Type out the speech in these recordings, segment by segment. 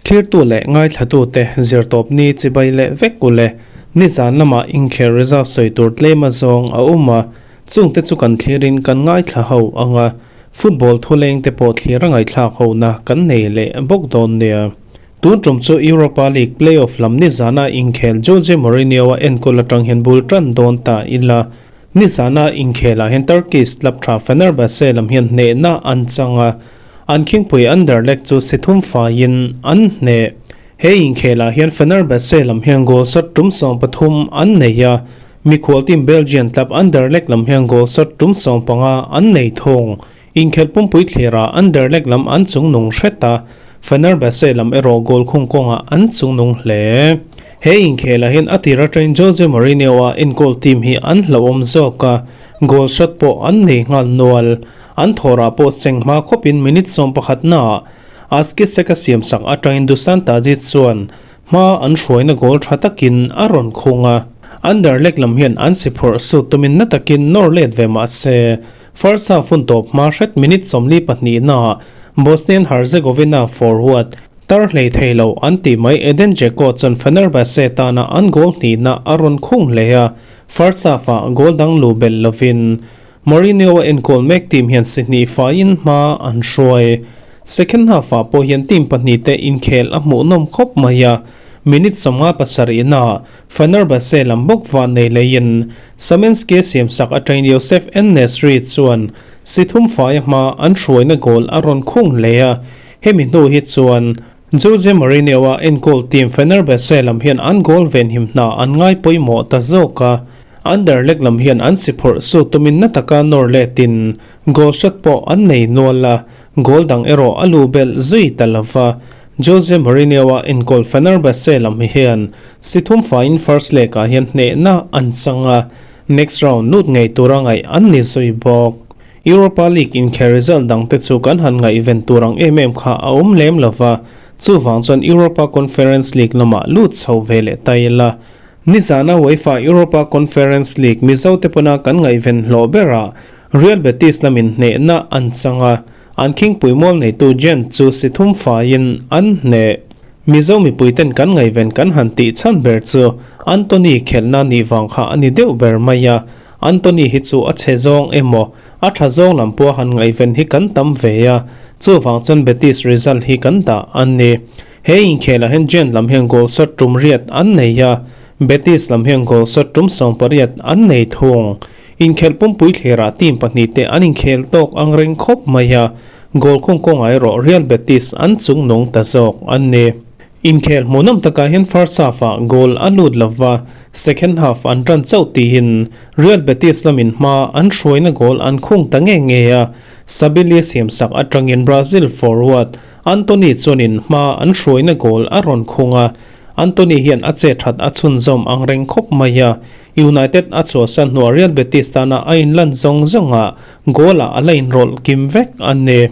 Thirtu leh ngaithlatute zirtawpni chibai leh vek u le, nizan lamah inkhel result sawi tur tlem azawng a awm a, chungte chu kan thlirin kan ngaithla ho ang a, football thuleng te pawh thlir a ngaihthlak hona kan nei leh bawk dawn nia. Tun tum chu Europa League play-off lam nizana inkhel Jose Mourinho-a enkawl atang hian bul tan dawn ta ila, nizana inkhelah hian Turkish club tha Fenerbahce lam hian hnehna an chang a, an khingpui Anderlecht chu si thum faiin an hneh. He inkhelah hian Fenerbahce lam hian goal shot tum 13 an nei a, mikhual team Belgian club Anderlecht lam hian goal shot tum 15 an nei thung. Inkhelh pumpui thlirah Anderlecht lam an chungnung hret a, Fenerbahce lam erawh goal khung kawngah an chungnung hle. He inkhelah hian a tir atangin Jose Mourinho-a enkawl team hi an hlauhawm zawk a, goal shot pawh an nei nghal nual. An thawrah pawh seng hma khawpin minute 11 naah Aski Sek-a siamsak atangin Dusan Tadic chuan hma an hruaina goal tha takin a rawn khung a. Anderlecht lam hian an si phurh sut tumin na takin nawr let ve mah se, First half hun tawp hma hret minute 42 naah Bosnian Herzegovina forward tar hlei thei lo an tih mai Edin Dzeko chuan Fenerbahce tana an goal hnihna a rawn khung hle a, first half ah goal dang lu belh lovin Mourinho a enkawl mek team hian si hnih faiin hma an hruai. Second half ah pawh hian team pahnih te inkhel a hmuhnawm khawp mai a, minute 57 naah Fenerbahce lam bawk van nei leiin Szymanski siamsak atangin Youssef En-Nesyri chuan si thum faia hma an hruaina goal a rawn khung hle a, hemi hnu hi chuan Jose Mourinho-a enkawl team Fenerbahce lam hian an goal venhim hna an ngai pawimawh ta zawk a, Anderlecht lam hian an si phurh su tumin na taka nawr letin goal shot pawh an nei nual a, goal dang erawh a lu belh zui ta lova. Jose Mourinho-a enkawl Fenerbahce lam hian si thum faiin first leg-ah hian hnehna an chang a, next round lut ngei tura ngaih an ni zui bawk. Europa League inkhel result dangte chu kan han ngaihven tur ang em em kha a awm lem lova, chuvang chuan Europa Conference League lamah lut chho ve leh ta ila. Nizana UEFA Europa Conference League Mizote pawna kan ngaihven hlawh berah Real Betis lamin hnehna an chang a, An khingpui mual neitu Gent chu si thum faiin an hneh. Mizo mipuiten kan ngaihven kan han tih chhan ber chu Anthony khelhna nih vang kha a ni deuh ber mai a, Anthony hi chu a chhe zawng emaw a tha zawng lam pawha han ngaihven hi kan tam ve a, chuvang chuan Betis result hi kan dah a ni. He inkhelah hian Gent lam hian goal shot tum riat an nei a, Betis lam hian goal shot tum 18 an nei thung. Inkhelh pumpui thlirah team pahnih te an inkhel tawk ang reng khawp mai a, goal khung kawngah erawh Real Betis an chungnung ta zawk a ni. Inkhel hmuhnawm takah hian first half-ah goal a lut lova, second half an tan chauh tiin Real Betis lamin hma an hruaina goal an khung ta nge nge a, Sabili siamsak atangin Brazil forward Antony chuanin hma an hruaina goal a rawn khung a, Antony hian a che that a chhunzawm ang reng khawp mai a, United a chhuahsan hnuah Real Betis tana a inlan zawng zawngah goal-ah a la inrawlh kim vek a ni.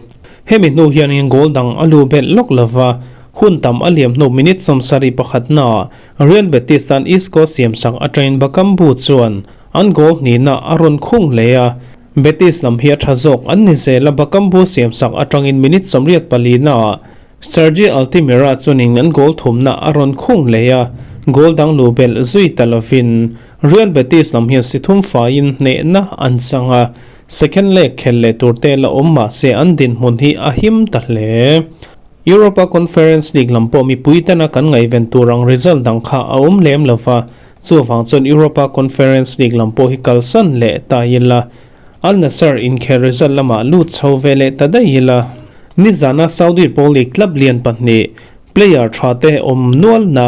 Hemi hnu hianin goal dang a lu belh lawk lova, hun tam a liam hnu minute 71 naah Real Betis tan Isco siamsak atangin Bakambu chuan an goal hnihna a rawn khung hle a, Betis lam hi a tha zawk an ni zel a, Bakambu siamsak atangin minute 84 naah Sergi Altimira chuanin an goal thumna a rawn khung leh a, goal dang lu belh zui ta lovin Real Betis lam hian si thum faiin hnehna an chang a, second leg khel leh tur te la awm mah se an dinhmun hi a him ta hle. Europa Conference League lam pawh mipui tena kan ngaihven tur ang result dang kha a awm lem lova, chuvang chuan Europa Conference League lam pawh hi kalsan leh ta ila, Al Nassr inkhel result lamah lut chho ve leh ta daih ila. Nizana Saudi Pro League club lian pahnih player tha te awm nualna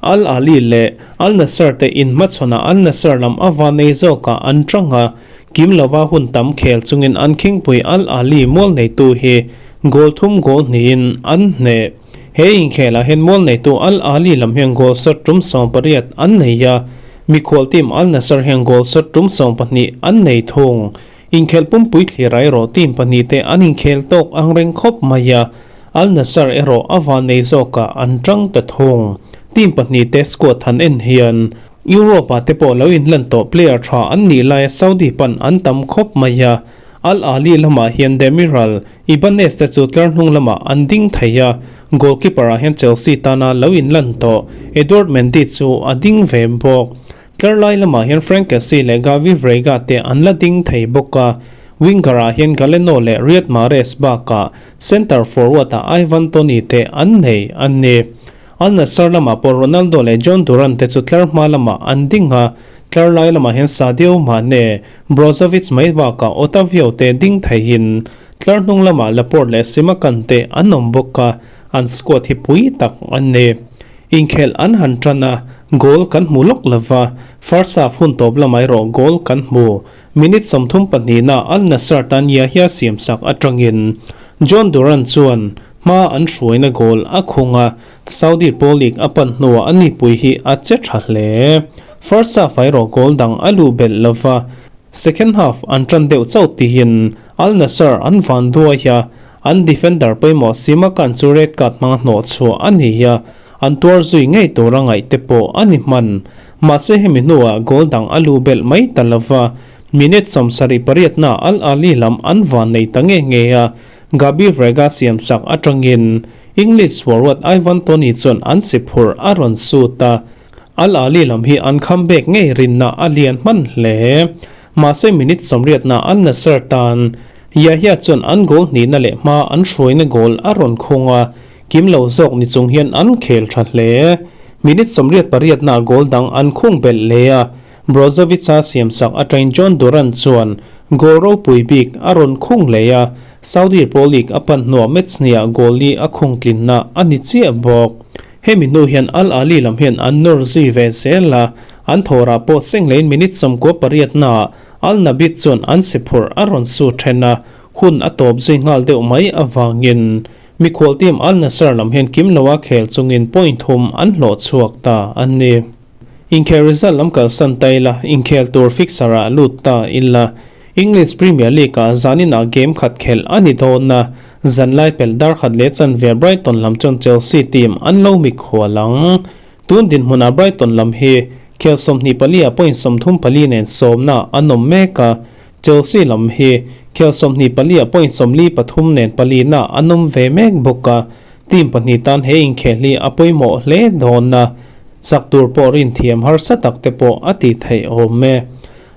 Al Ahly leh Al Nassr te inhmachhawnah Al Nassr lam a va nei zawkah an tang a, kim lova hun tam khel chungin an khingpui Al Ahly mual neitu hi goal thum goal hnihin an hneh. He inkhelah hian mual neitu Al Ahly lam hian goal shot tum 18 an nei a, Mikhual team Al Nassr hian goal shot tum 12 an nei thung. Inkhelh pumpui thlir ah erawh team pahnih te an inkhel tawk ang reng khawp mai a, Al Nassr erawh a van nei zawkah an tang ta thung. Team pahnih te squad han en hian Europe ah te pawh lo inlan tawh player tha an nih laia Saudi pan an tam khawp mai a. Al Ahly lamah hian Demiral, Ibanez te chu tlar hnung lamah an ding thei a, goalkeeper ah hian Chelsea tana lo inlan tawh Edouard Mendy chu a ding ve bawk. Tlar lai lamah hian Frank Kessie leh Gavi Veiga te an la ding thei bawk a, winger ah hian Galeno leh Riyad Mahrez bakah centre forward ah Ivan Toney te an nei a ni. Al Nassr lamah pawh Ronaldo leh Jhon Duran te chu tlar hma lamah an ding a, tlar lai lamah hian Sadio Mane, Brozovic mai bakah Otavio te ding theihin tlar hnung lamah Laporte leh Simakan te an awm bawk a, an squad hi pui tak an ni. Inkhelh an han tan a, goal kan hmu lawk lova, first half hun tawp lamah erawh goal kan hmu. Minute 32 na Al Nassr tan Yahya siamsak atangin Jhon Duran chuan hma an hruaina goal a khung a, Saudi Pro League a pan hnuah a nipui hi a che tha hle. First half ah erawh goal dang a luh belh lova, second half an tan deuh chauh tihin Al Nassr an van duai a, an defender pawimawh Simakan chu red card hmanga hnawh chhuah a ni a, an tuar zui ngei tur a ngaih te pawh a ni hman. Mahse hemi hnuah goal dang a luh belh mai ta lova, minute 78 na Al Ahly lam an van nei ta nge nge a, Gabi Veiga siamsak atangin English forward Ivan Toney chuan an si phurh a rawn sut a, Al Ahly lam hi an comeback ngei rinna a lian hman hle. Mahse minute 80 na Al Nassr tan Yahya chuan an goal hnihna leh hma an hruaina goal a rawn khung a, kim lo zawk ni chung hian an khel tha hle. Minute 88 na goal dang an khung belh hle a, Brozovic a siamsak atangin Jhon Duran chuan goal ropui bik a rawn khung hle a, Saudi Pro League a pan hnuah match hniah goal li a khung tlinna a ni chiah bawk. Hemi hnu hian Al Ahly lam hian an nawr zui ve zel a, an thawrah pawh sengleiin minute 98 naah Al Nabi chuan an si phurh a rawn su then a, hun a tawp zui nghal deuh mai avangin mikhual team Al Nassr lam hian kim loa khel chungin point thum an hlawh chhuak ta a ni. Inkhel result lam kalsan ta ila, inkhel tur fixture ah lut ta ila. English Premier League ah zanin ah game khat khelh a ni dawn a, zan lai pelh dar khat leh chanve Brighton lam chuan Chelsea team an lo mikhual ang. Tun dinhmunah Brighton lam hi khel 24 ah point 34 nen sawmna an awm mek a, Chelsea lam hi khel 24 ah point 43 nen palina an awm ve mek bawk a, team pahnih tan he inkhel hi a pawimawh hle dawn a, chak tur pawh rin thiam harsa tak te pawh a ti theih awm e.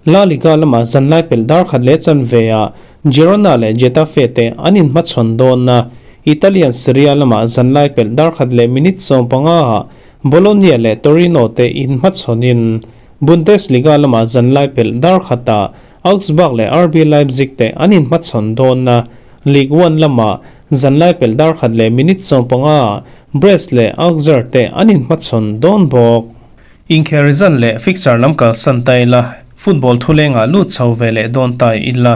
La Liga lamah zan lai pelh dar khat leh chanve ah Girona leh Getafe te an inhmachhawn dawn a, Italian Serie A lamah zan lai pelh dar khat leh minute 15 ah Bologna leh Torino te inhmachhawnin Bundesliga lamah zan lai pelh dar khatah Augsburg leh RB Leipzig te an inhmachhawn dawn a, Ligue 1 lamah zan lai pelh dar khat leh minute 15 ah Brest leh Auxerre te an inhmachhawn dawn bawk. Inkhel result leh fixture lam kalsan ta ila, football thulengah lut chho ve leh dawn ta ila.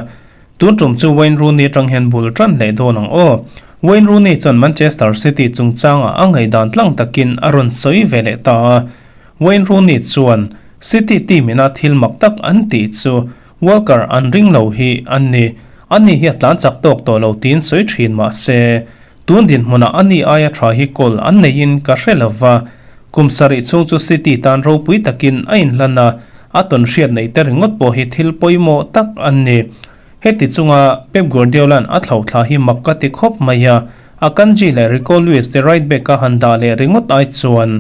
Tun tum chu Wayne Rooney atang hian bul tan leh dawn ang aw. Wayne Rooney chuan Manchester City chungchangah a ngaihdan tlang takin a rawn sawi ve leh ta a. Wayne Rooney chuan City team ina thil mak tak an tih chu Walker an ring lo hi an ni. Ani hi a tlan chak tawk tawh lo tiin sawi thin mah se, tun dinhmunah ani aia tha hi kawl an neiin ka hre lova. Kum sarih chhung chu City tan ropui takin a inhlan a, a tawn hriat neih te ringawt pawh hi thil pawimawh tak an ni. Heti chunga Pep Guardiola'n a thlo thla hi mak ka ti khawp mai a, Akanji leh Rico Lewis te right back a han dah leh ringawt ai chuan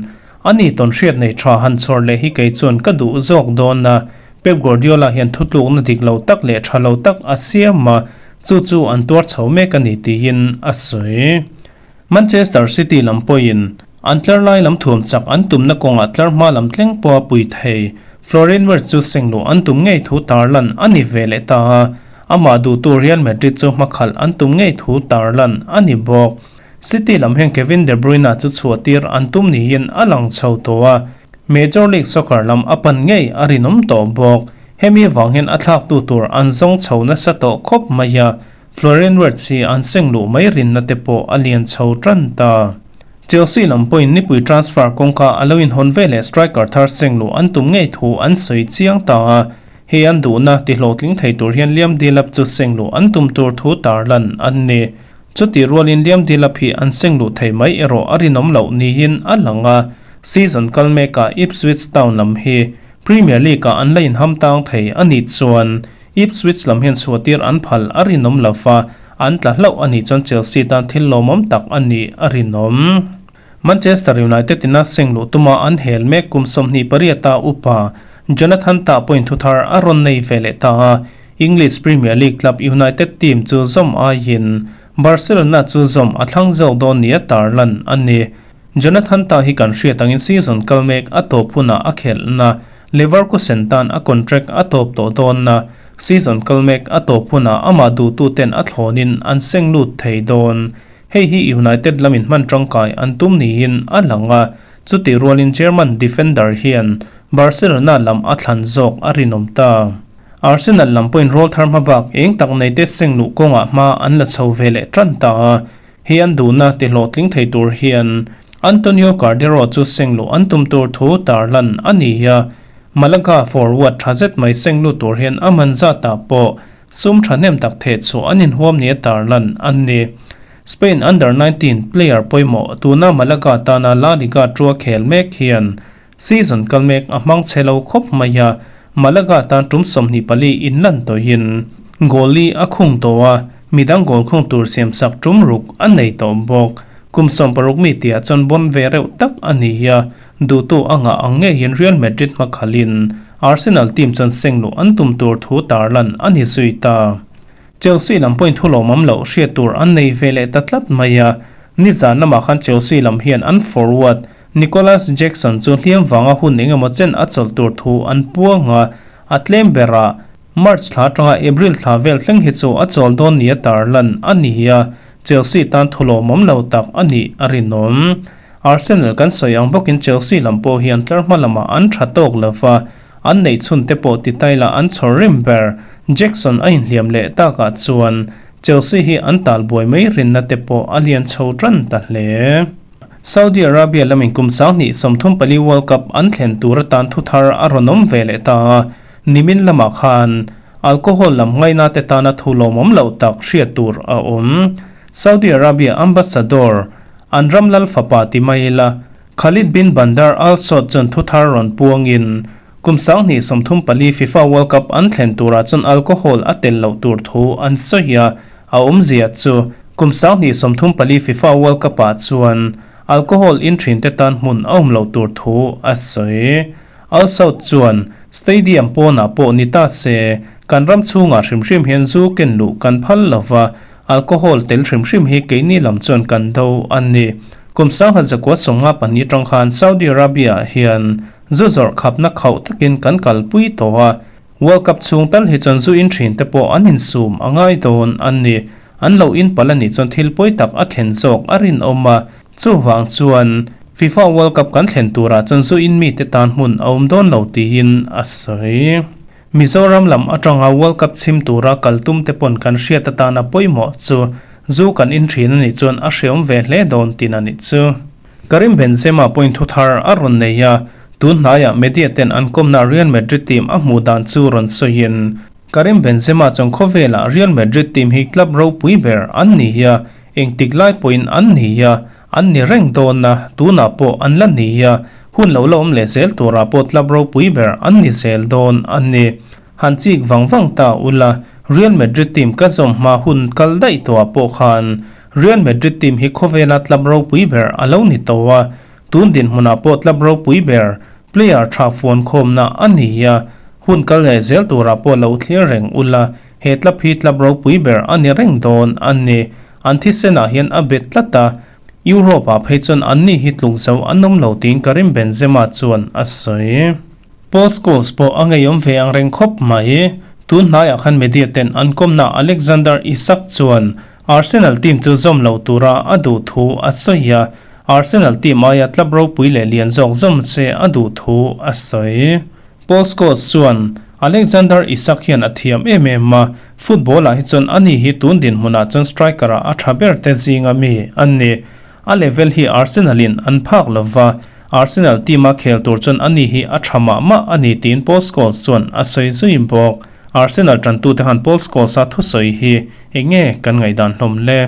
ani tawn hriat nei tha han chhawr leh hi kei chuan ka duh zawk dawn a. Pep Guardiola hian thutlukna dik lo tak leh tha lo tak a siam a, chu chu an tuar chho mek a ni tiin a sawi. Manchester City lam pawhin an tlar lai lam thuam chak an tumna kawngah tlar hma lam thleng pawha pui thei Florian Wirtz chu sengluh an tum ngei thu tarlan a ni ve leh ta a, amah duhtu Real Madrid chu hmakhalh an tum ngei thu tarlan a ni bawk. City lam hian Kevin De Bruyne chu chhuah tir an tum niin a lang chho tawh a, Major League Soccer lam a pan ngei a rinawm tawh bawk. Hemi vang hian a thlaktu tur an zawng chho nasa tawh khawp mai a, Florian Wirtz hi an sengluh mai rinna te pawh a lian chho tan ta. Chelsea lam pawhin nipui transfer kawngka a lo inhawn ve leh striker thar sengluh an tum ngei thu an sawi chiang ta a, hei an duhna tihlawhtling thei tur hian Liam Delap chu sengluh an tum tur thu tarlan an ni. Chuti rualin Liam Delap hi an sengluh thei mai erawh a rinawm loh niin a lang a, season kal mekah Ipswich Town lam hi Premier League-ah an la inham tang thei a nih chuan. Ipswich lam hian chhuahtir an phal a rinawm lo va, an tla hlauh a nih chuan Chelsea tan thil lawmawm tak a nih a rinawm. Manchester United ina seng luh tuma an hel mek kum 28 a upa Jonathan Tah pawhin thuthar a rawn nei ve leh ta a, English Premier League club United team chu zawm aiin Barcelona chu zawm a thlang zawk dawn nia tarlan a ni. Jonathan Tah hi kan hriat angin season kal mek a tawp hunah a khelhna Leverkusen tan a contract a tawp tawh dawnna season kal mek a tawp hunah amah duhtuten a thlawnin an seng lut thei dawn. Hei hi United lamin hman tangkai an tum niin a lang a, chutih rualin German defender hian Barcelona lam a thlan zawk a rinawm ta. Arsenal lam pawhin rawl thar hma bak eng tak nei te seng luh kawngah hma an la chho ve leh tan ta a, hei an duhna ti hlawhtling thei tur hian Antonio Cardero chu seng luh an tum tur thu tarlan a ni a, Malaga forward tha zet mai seng lut tur hian a man zatah pawh sum thahnem tak theh chhuah an inhuam nia tarlan an ni. Spain Under 19 player pawimawh tuna Malaga tana La Liga tua khel mek hian Season kal mek a hmang chhe lo khawp mai a, Malaga tan tum 24 inlan tawhin goal li a khung tawh a, midang goal khung tur siamsak tum ruk a nei tawh bawk. Kum 60 mi tihah chuan bawn ve reuh tak a ni a, duhtu a ngah ang ngeiin Real Madrid hmakhalhin Arsenal team chuan seng luh an tum tur thu tarlan a ni zui ta. Chelsea lam pawhin thu lawmawm loh hriat tur an nei ve leh ta tlat mai a, nizan lamah khan Chelsea lam hian an forward Nicolas Jackson chu hliam vanga hun eng emaw chen a chawlh tur thu an puang a, a tlem berah March thla atanga April thla vel thleng hi chu a chawl dawn nia tarlan a ni a, Chelsea tan thu lawmawm lo tak a nih a rinawm. Arsenal kan sawi ang bawkin Chelsea lam pawh hian tlar hma lamah an tha tawk lo va, an neih chhun te pawh ti taila an chhawr rim ber. Jackson a inhliam leh takah chuan Chelsea hi an talbuai mai rinna te pawh a lian chho tan ta hle. Saudi Arabia lamin kum 2034 World Cup an thlen tur atan thu thar a rawn awm ve leh ta a, nimin lamah khan alcohol lam ngaina te tana thu lawmawm loh tak hriat tur a awm. Saudi Arabia ambassador an ram lal fapa ti mai ila Khalid bin Bandar Al Saud chuan thu thar rawn puangin kum 2034 FIFA World Cup an thlen turah chuan alcohol a tel loh tur thu an sawi a, a awmzia chu kum 2034 FIFA World Cup ah chuan alcohol in thin te tan hmun a awm loh tur thu a sawi. Al Saud chuan stadium pawnah pawh ni ta se kan ram chhungah hrim hrim hian zu ken luh kan phal lova, alcohol tel hrim hrim hi keini lam chuan kan do a ni. Kum 1992 tang khan Saudi Arabia ah hian zu zawrh khapna khauh takin kan kalpui tawh a, World Cup chhung tal hi chuan zu in thin te pawh an insum a ngai dawn a ni. An lo in palh a nih chuan thil pawi tak a thlen zawk a rinawm a, chuvang chuan FIFA World Cup kan thlen turah chuan zu in mite tan hmun a awm dawn lo tiin a sawi. Mizoram lam atanga World Cup chhim tura kal tum te pawn kan hriat atana pawimawh chu zu kan in thin a nih chuan a hreawm ve hle dawn tin a nih chu. Karim Benzema pawhin thu thar a rawn nei a, tun hnaiah media ten an kawmna Real Madrid team a hmuh dan chu rawn sawiin, Karim Benzema chuan khawvelah Real Madrid team hi club ropui ber an ni a, engtik lai pawhin an ni a, an ni reng dawn a, tunah pawh an la ni a, hun lo la awm leh zel turah pawh club ropui ber an ni zel dawn a ni. Han chik vang vang ta ula, Real Madrid team ka zawm hma hun kal daih tawhah pawh khan Real Madrid team hi khawvela club ropui ber a lo ni tawh a, tun dinhmunah pawh club ropui ber player tha fuan khawmna a ni a, hun kal leh zel turah pawh lo thlir reng ula, he club hi club ropui ber a ni reng dawn a ni. An thisenah hian a bet tlat a, Europe-ah phei chuan anni hi tluk zo an awm lo tiin Karim Benzema chuan a sawi. Paul Scholes pawh a ngeiawm ve ang reng khawp mai. Tun hnaiah khan media ten an kawmna Alexander Isak chuan Arsenal team chu zawm lo tura a duh thu a sawi a, Arsenal team aia club ropui leh lian zawk zawm che a duh thu a sawi. Paul Scholes chuan Alexander Isak hian a thiam em em a, football ah hi chuan ani hi tun dinhmunah chuan striker ah a tha ber te zinga mi a ni. A level hi Arsenal in an phak lova, Arsenal team a khel tur chuan ani hi a tha mah mah a ni tiin Paul Scholes chuan a sawi zui bawk. Arsenal tantute khan Paul Scholes a thusawi hi eng nge kan ngaihdan hlawm le?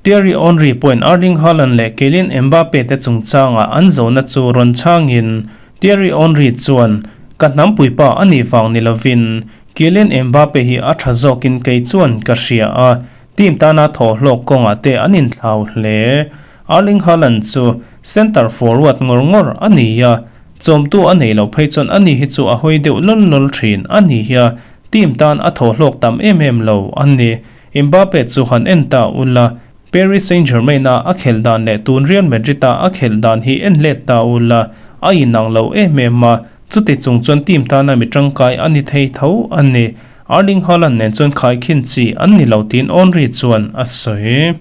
Thierry Henry pawhin Erling Haaland leh Kylian Mbappe te chungchangah an zawhna chu rawn chhangin Thierry Henry chuan, Ka hnampuipa a nih vang ni lovin, Kylian Mbappe hi a tha zawkin kei chuan ka hria a, team tana thaw hlawk kawngah te an inthlau hle. Erling Haaland chu centre forward ngawr ngawr a ni a, chawmtu a nei loh phei chuan ani hi chu a hawi deuh lawl lawl thin a ni a, team tan a thaw hlawk tam em em lo a ni. Mbappe chu han en ta ula, Paris Saint-Germain-a a khelh dan leh tun Real Madrid-a a khelh dan hi en let ta ula, a inang lo em em a, chuti chung chuan team tana mi tangkai a ni thei tho a ni. Erling Haaland nen chuan khaikhin chi an ni lo tiin Henry chuan a sawi.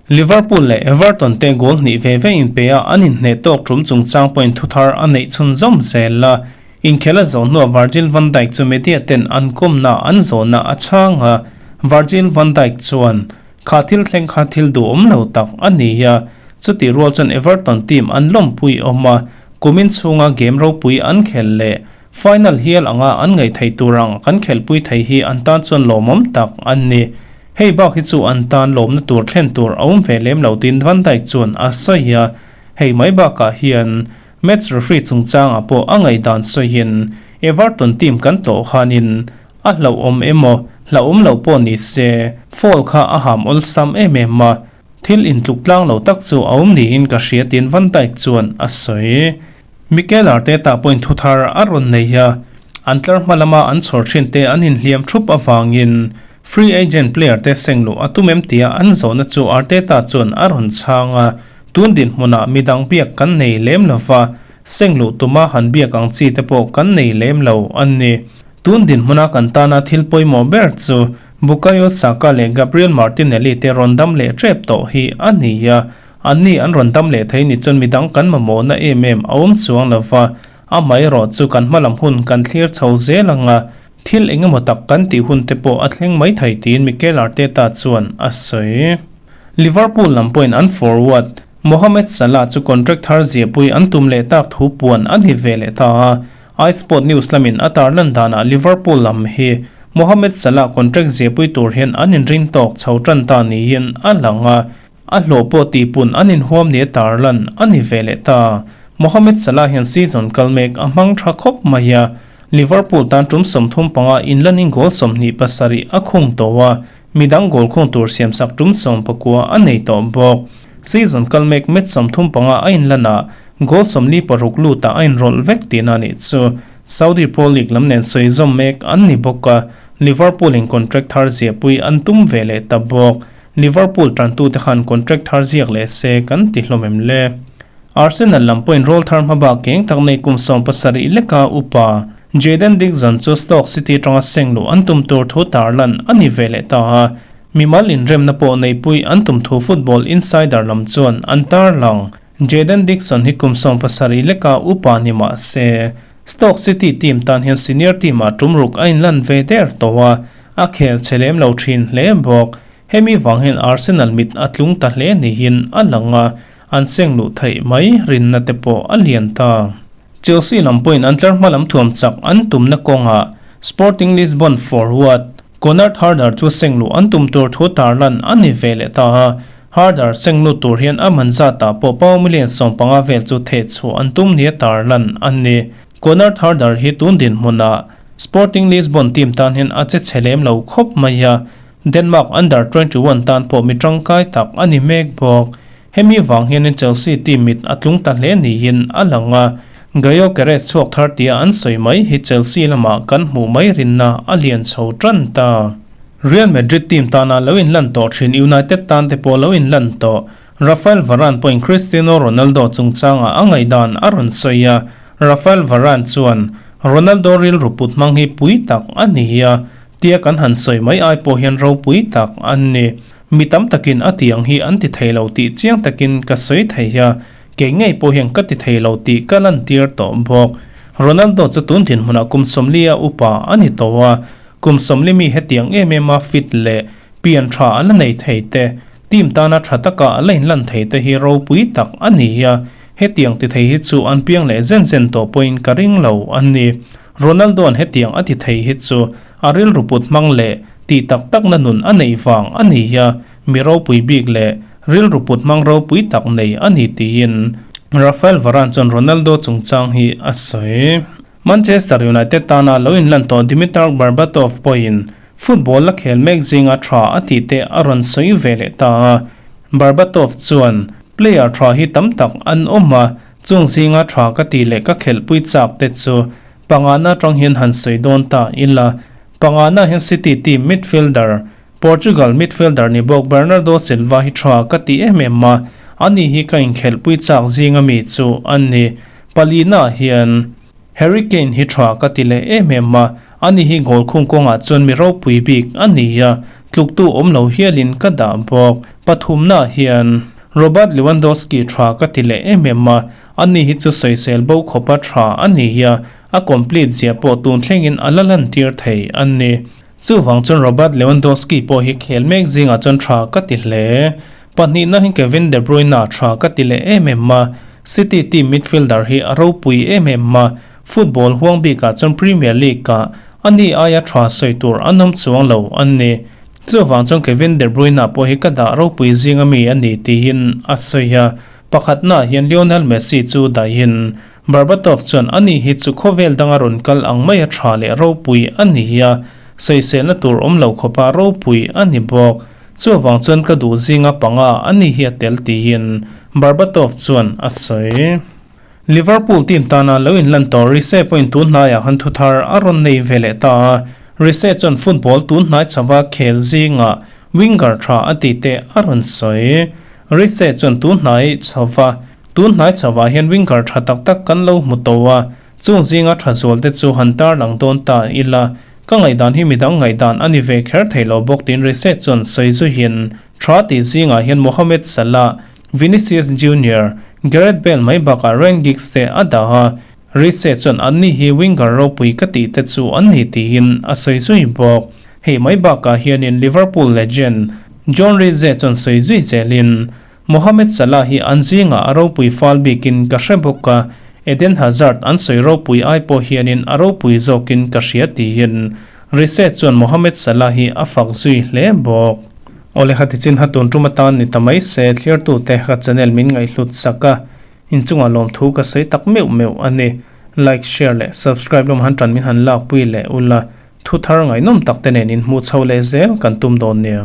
Liverpool leh Everton te goal hnih ve ve inpe a an inhneh tawk tum chungchang pawhin thuthar a neih chhunzawm zel a. Inkhel a zawh hnuah Virgil van Dijk chu media ten an kawmna an zawhna a chhang a, Virgil van Dijk chuan, Kha thil thleng kha thil duhawm lo tak a ni a, chutih rual chuan Everton team an lawmpui awm a, kumin chhunga game ropui an khel leh final hial anga an ngaih theih tur ang kan khelhpui thei hi an tan chuan lawmawm tak an ni. Hei bak hi chu an tan lawmna tur thlen tur a awm ve lem lo tiin Van Dijk chuan a sawi a, hei mai bakah hian match referee chungchangah pawh a ngaihdan sawiin Everton team kan tlawh khanin A hlauhawm emaw, hlauhawm loh pawh ni se, foul kha a ham awlsam em em a, thil intluk tlang lo tak chu a awm niin ka hria tiin Van Dijk chuan a sawi. Mikel Arteta pawhin thuthar a rawn nei a, an tlar hma lama an chhawr thin te an inhliam thup avangin free agent player te seng luh a tum em tia an zawhna chu Arteta chuan a rawn chhang a, tun dinhmunah midang biak kan nei lem lova, seng luh tuma han biak ang chi te pawh kan nei lem lo a ni. Tun dinhmuna kan tana thil pawimawh ber chu Bukayo Saka leh Gabriel Martinelli te rawn dam leh tep tawh hi a ni a, anni an rawn dam leh thei ni chuan midang kan mamawhna em em a awm chuang lo va, amaherawh chu kan hmalam hun kan thlir chho zel ang a, thil engemaw tak kan tih hun te pawh a thleng mai thei tiin Mikel Arteta chuan a sawi. Liverpool lam pawhin an forward Mohamed Salah chu contract thar ziahpui an tum leh tak thu puan a ni ve leh ta a, iSport News lamin a tarlan danah Liverpool lam hi Mohamed Salah contract ziahpui tur hian an inring tawk chho tan ta niin a lang a, a hlawh pawh tihpun an inhuam nia tarlan a ni ve leh ta. Mohamed Salah hian season kal mek a hmang tha khawp mai a, Liverpool tan tum 35 inlanin goal 27 a khung tawh a, Midang goal khung tur siamsak tum 19 a nei tawh bawk. Season kal mek match 35 a inlan a, goal 46 lutah a inrawlh vek tihna a nih chu. Saudi Pro League lam nen sawi zawm mek an ni bawk a, Liverpool in contract thar ziahpui an tum ve leh ta bawk. Liverpool tantute khan contract thar ziak leh se kan ti hlawm em le? Arsenal lam pawhin roll thar hmabak keng tak nei kum 17 leka upa Jayden Dixon chu Stoke City atanga seng luh an tum tur thu tarlan a ni ve leh ta a, mimal inremna pawh neihpui an tum thu Football Insider lam chuan an tarlang. Jayden Dixon hi kum 17 leka upa ni mah se, Stoke City team tan hian senior team-ah tum ruk a inlan ve der tawh a, a khel chhe lem lo thin hle bawk. Hemi vang hian Arsenal mit a tlung ta hle niin a lang a, an seng luh theih mai rinna te pawh a lian ta. Chelsea lam pawhin an tlar hma lam thuam chak an tumna kawngah Sporting Lisbon forward Conor Harder chu seng luh an tum tur thu tarlan a ni ve leh ta a, Harder seng lut tur hian a man zatah pawh pound million 15 vel chu theh chhuah an tum nia tarlan a ni. Conor Harder hi tun dinhmunah Sporting Lisbon team tan hian a che chhe lem lo khawp mai a, Denmark Under 21 tan pawh mi tangkai tak a ni mek bawk. Hemi vang hianin Chelsea team mit a tlung ta hle niin a lang a, Gyökeres chhuak thar tia an sawi mai hi Chelsea lamah kan hmuh mai rinna a lian chho tan ta. Real Madrid team tana lo inlan tawh thin United tan te pawh lo inlan tawh. Raphael Varane pawhin Cristiano Ronaldo chungchangah a ngaihdan a rawn sawi a, Raphael Varane chuan, Ronaldo rilru put hmang hi pui tak a ni a, tia kan han sawi mai ai pawh hian ropui tak a ni. Mi tam takin a ti ang hi an ti thei lo tih chiang takin ka sawi thei a, kei ngei pawh hian ka ti thei lo tih ka lantir tawh bawk. Ronaldo chu tun dinhmunah kum 40 a upa a ni tawh a, kum 40 mi hetiang em em a fit leh pian tha a la nei thei te, team tana tha taka a la inlan thei te hi ropui tak a ni a, hetiang ti thei hi chu an piang leh zen zen tawh pawhin ka ring lo a ni. Ronaldo-a'n hetiang a ti thei hi chu a rilru put hmang leh tih tak takna nun a neih vang a ni a, mi ropui bik leh rilru put hmang ropui tak nei a ni tiin Raphael Varane chuan Ronaldo chungchang hi a sawi. Manchester United tana lo inlan tawh Dimitar Berbatov pawhin football la khel mek zinga tha a tih te a rawn sawi ve leh ta a. Berbatov chuan, Player tha hi tam tak an awm a, chung zinga tha ka tih leh ka khelhpui chak te chu pangana atang hian han sawi dawn ta ila. Pangana hian City team midfielder Portugal midfielder ni bawk Bernardo Silva hi tha ka ti em em a, ani hi ka inkhelhpui chak zinga mi chu a ni. Palina hian Harry Kane hi tha ka ti leh em em a, ani hi goal khung kawngah chuan mi ropui bik a ni a, tluktu awm lo hialin ka dah bawk. Pathumna hian Robert Lewandowski tha ka ti leh em em a, ani hi chu sawisel bo khawpa tha a ni a, a complete zia pawh tun thlengin a la lantir thei a ni. Chuvang chuan Robert Lewandowski pawh hi khel mek zingah chuan tha ka ti hle. Pahnihna hi Kevin De Bruyne tha ka ti leh em em a, City team midfielder hi a ropui em em a, football huang bikah chuan Premier League-ah ani aia tha sawi tur an awm chuang lo a ni. Chuvang chuan Kevin De Bruyne pawh hi ka dah ropui zinga mi a ni tiin a sawi a. Pakhatnaah hian Lionel Messi chu daihin Berbatov chuan ani hi chu khawvel danga rawn kal ang maia tha leh ropui a ni a, sawiselna tur awm lo khawpa ropui a ni bawk. Chuvang chuan ka duh zinga panga ani hi a tel tiin Berbatov chuan a sawi. Liverpool team tana lo inlan tawh Riise pawhin tun hnaiah han thuthar a rawn nei ve leh ta a, Riise chuan football tun hnai chhava khel zingah winger tha a tih te a rawn sawi. Riise chuan tun hnai chhava Tun hnai chauhah hian winger tha tak tak kan lo hmu tawh a, chung zinga tha zual te chu han tar lang dawn ta ila, ka ngaihdan hi midang ngaihdan a ni ve kher thei lo bawk tiin Riise chuan sawi zuihin tha tih zingah hian Mohamed Salah, Vinicius Junior, Gareth Bale mai bakah Ryan Giggs te a dah a, Riise chuan anni hi winger ropui ka tih te chu an ni tiin a sawi zui bawk. Hei mai bakah hianin Liverpool legend John Riise chuan sawi zui zelin Mohamed Salah hi an zingah a ropui fal bikin ka hre bawk a, Eden Hazard an sawi ropui ai pawh hianin a ropui zawkin ka hria tiin Riise chuan Mohamed Salah hi a fak zui hle bawk. Awle khati chin ha tun tum atan ni ta mai se thliartute ka channel min ngaihhlut sak a, inchungah lawmthu ka sawi tak meuh meuh a ni. Like, share leh subscribe lawm han tan min han lakpui leh ula, thu thar ngaihnawm tak te nen inhmuh chho leh zel kan tum dawn nia.